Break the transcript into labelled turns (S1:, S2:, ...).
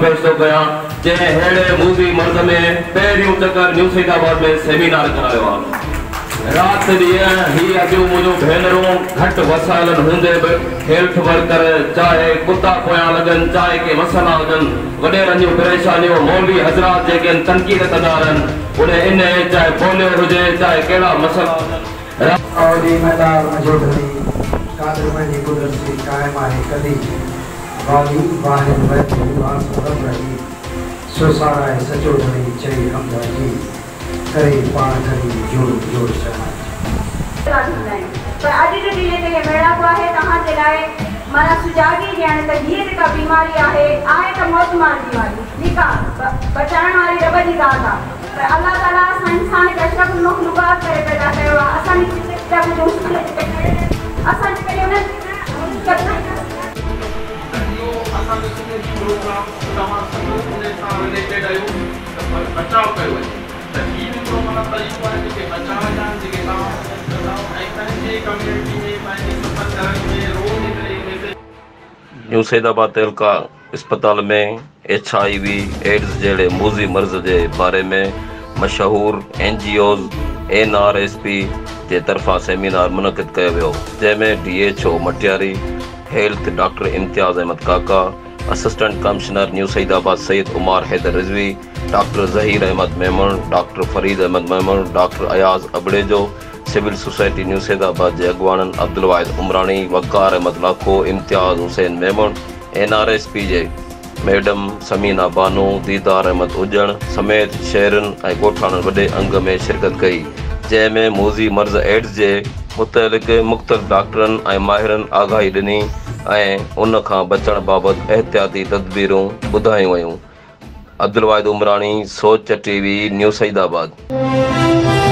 S1: پيش ٿو ڪيان جنهن ههڙي موذي مرض ۾ پهريون چڪر نيو سعيد آباد ۾ سيمينار ڪرايو آ. رات ڏينهن هي اديون منهنجون ڀينرون گهٽ وسائلن هوندي به هيلٿ ورڪر چاهي ڪتا پويان لڳن چاهي ڪي مسئلا هجن وڏيرن جون پريشانيون مولوي حضرات جيڪي آهن تنقيد ڪندا رهن انهي انهي چاهي پوليو هجي چاهي ڪهڙا مسئلا هجن رات
S2: اوڏي مدار منجهو ڌڻي، قادر پنهنجي قدرت سين قائم آهي قدير، والي، واحد، وحده، واسع، رب رحيم، سو ساراهي سچو ڌڻي، چئي حمد عجيب، ڪري پاڻ کري، جوڙ جوڙ جهان جي.
S3: پيدا ٿيندا آهن پر اڄ جو ڏينهن هتي هي ميڙاڪو آهي توهان جي لاء معنيٰ سجاڳي ڏيڻ ته هيء جيڪا بيماري آهي آهي ته موتمار بيماري ٺيڪ آ بچائڻ واري رب جي ذات آ پر الله تعاليٰ اسان انسان کي اشرف المخلوقات ڪري پيدا ڪيو آ اسان جي فطرت جا ڪجهه اصول جيڪي اسان جيڪڏهن انهن تي نه عمل ڪنداسين.
S4: ته اهو اسان جو سڄو هي پروگرام توهان سڀ ان سان رليٽيڊ آهيو ته بچاء ڪيو وڃي ته هي به هڪڙو معنيٰ طريقو آهي جيڪي بچاء جا آهن جيڪي توهان ڪندؤ ۽ پنهنجي ڪميونٽي ۾ پنهنجي سڀن گهرن ۾ روز هڪڙي ميسيج
S1: نيو سعيد آباد تعلقه اسپتال ۾ ايڇ I V AIDS جهڙي موذي مرض جي باري ۾ مشهور N G Os N R S P جي طرفان سيمينار منعقد ڪيو ويو جنهن ۾ D H O Matiari health doctor Imtiaz Ahmed Kaka, assistant commissioner new Saeedabad Syed Umar Haider Rizvi, doctor Zaheer Ahmed Memon, doctor Farid Ahmed Memon, doctor Ayaz Abrejo, civil society new Saeedabad جي اڳواڻن Abdulwahid Umrani, Waqar Ahmed Lakho, Imtiaz Hussain Memon, N R S P جي madam Samina Bano, ديدار احمد اڄڻ سميت شهرين ۽ ڳوٺاڻن وڏي انگ ۾ شرڪت ڪئي، جنهن ۾ موذي مرض ايڊز جي متعلق مختلف ڊاڪٽرن ۽ ماهرن آگاهي ڏني ۽ ان کان بچڻ بابت احتياطي تدبيرون ٻڌايون ويون. Abdulwahid Umrani, Soch T V, new Saeedabad.